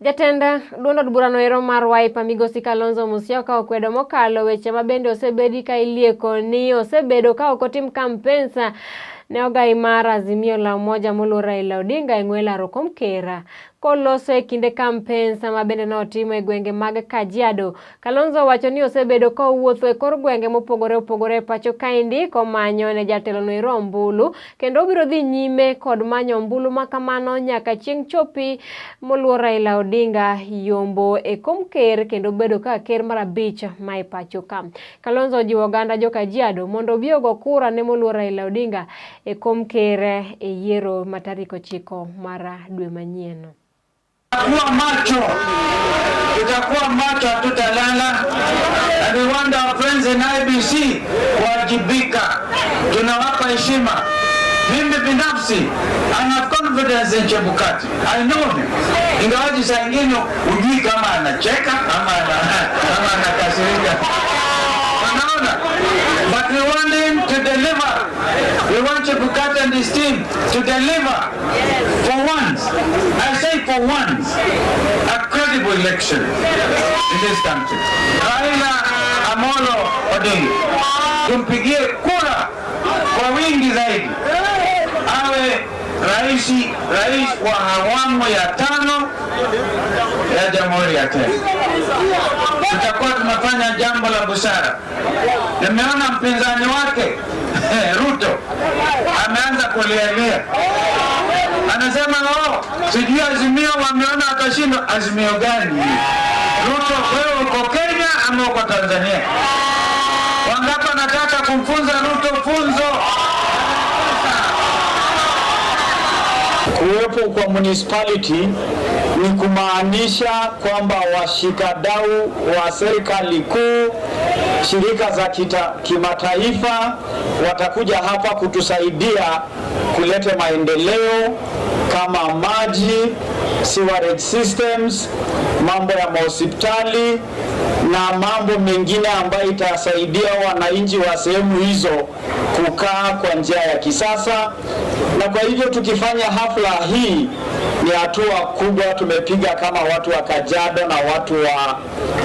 Jatend duond od burano ero mar Wiper, Migosi Kalonzo Musyoka, okwedo mokalo weche ma bende osebedi ka ilieko ni osebedo ka ok otim campaigns ne ogai mar Azimio la Umoja moluor Raila Odinga e ng'we laro kom ker. Koloso e kinde campaigns ma bende notimo e gwenge mag Kajiado, Kalonzo owacho ni osebedo ka owuotho e kor gwenge mopogore opogore e pacho kaendi komanyo ne jatelo no ero ombulu, kendo obiro dhi nyime kod manyo ombulu ma kamano nyaka chieng' chopi moluor Raila Odinga yombo e kom ker kendo bedo kaka ker mar abich ma e pacho ka. Kalonzo ojiwo oganda jo Kajiado mondo obi ogo kura ne moluor Raila Odinga e kom ker e yiero ma tarik 9 mar dwe manyien. Tutakuwa macho, tutakuwa macho, hatutalala. And we want our friends in IEBC kuwajibika, tunawapa heshima. Mimi binafsi I have confidence in Chebukati. I know him. Ingawaji saa ingine hujui kama anacheka ama anakasirika. Unaona? But we want him to deliver. We want Chebukati and his team to deliver for once. I say for once, a credible election in this country. Raila Amolo Odinga, tumpigie kura kwa wingi zaidi, awe rais wa awamu ya tano ya Jamhuri ya Kenya. Tutakuwa tunafanya jambo la busara. Nimeona mpinzani wake Ruto ameanza kulialia, anasema, "Oh, sijui Azimio wameona akashindwa." Azimio gani? Ruto, wewe uko Kenya ama uko Tanzania? Wangapi wanataka kumfunza Ruto funzo? Kuwepo kwa municipality ni kumaanisha kwamba washikadau wa serikali kuu, shirika za kimataifa watakuja hapa kutusaidia kuleta maendeleo kama maji, sewerage systems, mambo ya mahospitali na mambo mengine ambayo itasaidia wananchi wa sehemu hizo kukaa kwa njia ya kisasa. Na kwa hivyo tukifanya hafla hii ni hatua kubwa tumepiga kama watu wa Kajiado na watu wa